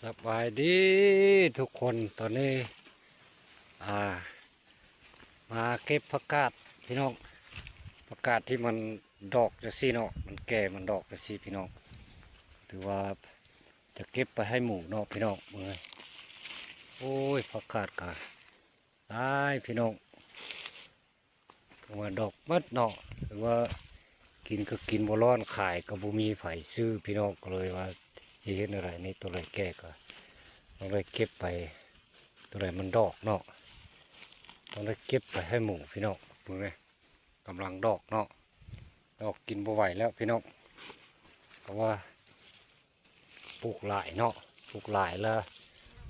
ສະບາຍດີທຸກຄົນ ຕອນນີ້ ອ່າ ມາເກັບຜັກກາດພີ່ນ້ອງ ຜັກກາດທີ່ມັນດອກຈັ່ງຊີ້ເນາະ ມັນແກ່ມັນດອກຈັ່ງຊີ້ພີ່ນ້ອງ ຖືວ່າຈະເກັບໄປໃຫ້ໝູເນາະພີ່ນ້ອງ ເບິ່ງເລີຍ ໂອ້ຍ ຜັກກາດກະຫຼາຍພີ່ນ້ອງ. ວ່າດອກໝົດເນາະ ຫຼືວ່າກິນກໍກິນບໍ່ລ້ອນ ຂາຍກໍບໍ່ມີໃຜຊື້ພີ່ນ້ອງ ກໍເລີຍວ່າຊິເຮັດແນວໃດນີ້ ໂຕໃດແກ່ກໍຕ້ອງໄດ້ເກັບໄປ ໂຕໃດມັນດອກເນາະ ຕ້ອງໄດ້ເກັບໄປໃຫ້ໝູພີ່ນ້ອງ ເບິ່ງເດ້ ກຳລັງດອກເນາະ ດອກກິນບໍ່ໄຫວແລ້ວພີ່ນ້ອງ ເພາະວ່າ ປູກຫຼາຍເນາະ ປູກຫຼາຍລະ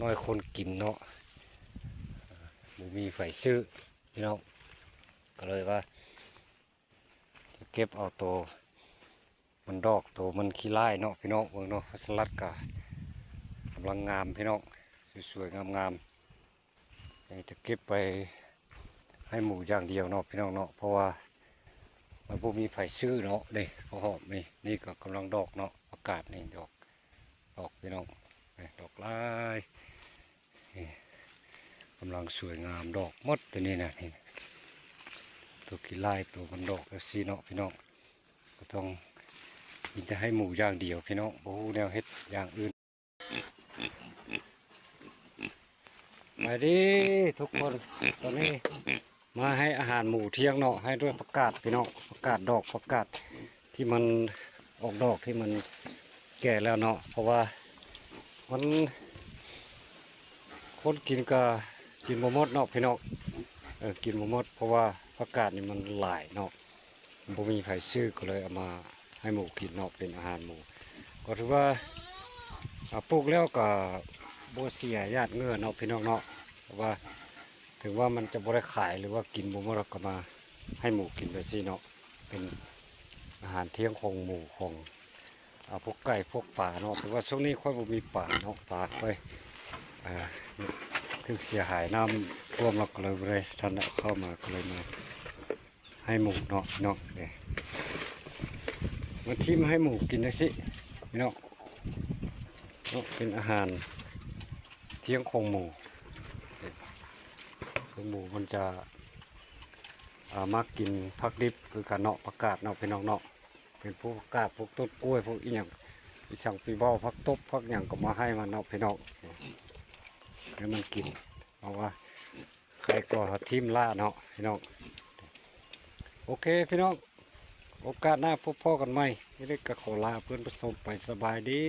ນ້ອຍຄົນກິນເນາະ ບໍ່ມີໃຜຊື້ພີ່ນ້ອງ ກໍເລີຍວ່າຈະເກັບເອົາໂຕມັນດອກ ໂຕມັນຂີ້ລ້າຍເນາະພີ່ນ້ອງ ເບິ່ງເນາະ ຜັກສະຫຼັດກະກຳລັງງາມພີ່ນ້ອງ ສວຍໆງາມໆ. ນີ້ຈະເກັບໄປໃຫ້ໝູຢ່າງດຽວເນາະພີ່ນ້ອງເນາະ ເພາະວ່າມັນບໍ່ມີໃຜຊື້ເນາະ ນີ້ ຜັກຫອມນີ້ ນີ້ກໍກຳລັງດອກເນາະ ຜັກກາດນີ້ດອກ ດອກພີ່ນ້ອງ ນີ້ດອກຫຼາຍ ນີ້ກຳລັງສວຍງາມ ດອກໝົດໂຕນີ້ນະ ນີ້ ໂຕຂີ້ລ້າຍ ໂຕມັນດອກຈັ່ງຊີ້ເນາະພີ່ນ້ອງ ກໍຕ້ອງມີແຕ່ໃຫ້ໝູຢ່າງດຽວພີ່ນ້ອງ ບໍ່ຮູ້ແນວເຮັດຢ່າງອື່ນ. ສະບາຍດີທຸກຄົນ ຕອນນີ້ມາໃຫ້ອາຫານໝູທ່ຽງເນາະ ໃຫ້ດ້ວຍຜັກກາດພີ່ນ້ອງ ຜັກກາດດອກ ຜັກກາດທີ່ມັນອອກດອກ ທີ່ມັນແກ່ແລ້ວເນາະ ເພາະວ່າມັນ ຄົນກິນກໍກິນບໍ່ໝົດເນາະພີ່ນ້ອງ ເອີ ກິນບໍ່ໝົດ ເພາະວ່າຜັກກາດນີ້ມັນຫຼາຍເນາະ ບໍ່ມີໃຜຊື້ ກໍເລີຍເອົາມາໃຫ້ໝູກິນເນາະ ເປັນອາຫານໝູ ກໍຖືວ່າ ອາ ປູກແລ້ວກໍບໍ່ເສຍຫຍາດເຫຍື້ອເນາະພີ່ນ້ອງເນາະ ເພາະວ່າເຖິງວ່າມັນຈະບໍ່ໄດ້ຂາຍ ຫຼືວ່າກິນບໍ່ໝົດ ເຮົາກໍມາໃຫ້ໝູກິນໄປຊີ້ເນາະ ເປັນອາຫານທ່ຽງຂອງໝູຂອງ ອາ ພວກໄກ່ພວກປາເນາະ ແຕ່ວ່າຊ່ວງນີ້ຂ້ອຍບໍ່ມີປາເນາະ ປາຂ້ອຍ ອາ ຖືກເສຍຫາຍ ນ້ຳຖ້ວມ ເຮົາກໍເລີຍບໍ່ໄດ້ທັນໄດ້ເຂົ້າມາ ກໍເລີຍມາ ໃຫ້ໝູເນາະພີ່ນ້ອງ ມາຖິ້ມໃຫ້ໝູກິນຈັ່ງຊີ້ພີ່ນ້ອງເນາະ ເປັນອາຫານທ່ຽງຂອງໝູ ເປັນ ຂອງໝູມັນຈະ ອາ ມັກກິນຜັກດິບຄືກັນເນາະ ຜັກກາດເນາະພີ່ນ້ອງເນາະ ເປັນພວກຜັກກາດ ພວກຕົ້ນກ້ວຍ ພວກອີ່ຫຍັງ ອີ່ສັງປີເບົາ ຜັກຕົບ ຜັກຫຍັງກໍມາໃຫ້ມັນເນາະພີ່ນ້ອງ ໃຫ້ມັນກິນ ເພາະວ່າ ໃຄກໍຖິ້ມລະເນາະພີ່ນ້ອງ ໂອເຄພີ່ນ້ອງ ໂອກາດໜ້າພົບພໍ້ກັນໃໝ່ ນີ້ກໍຂໍລາເພື່ອນຜູ້ຊົມໄປ ສະບາຍດີ.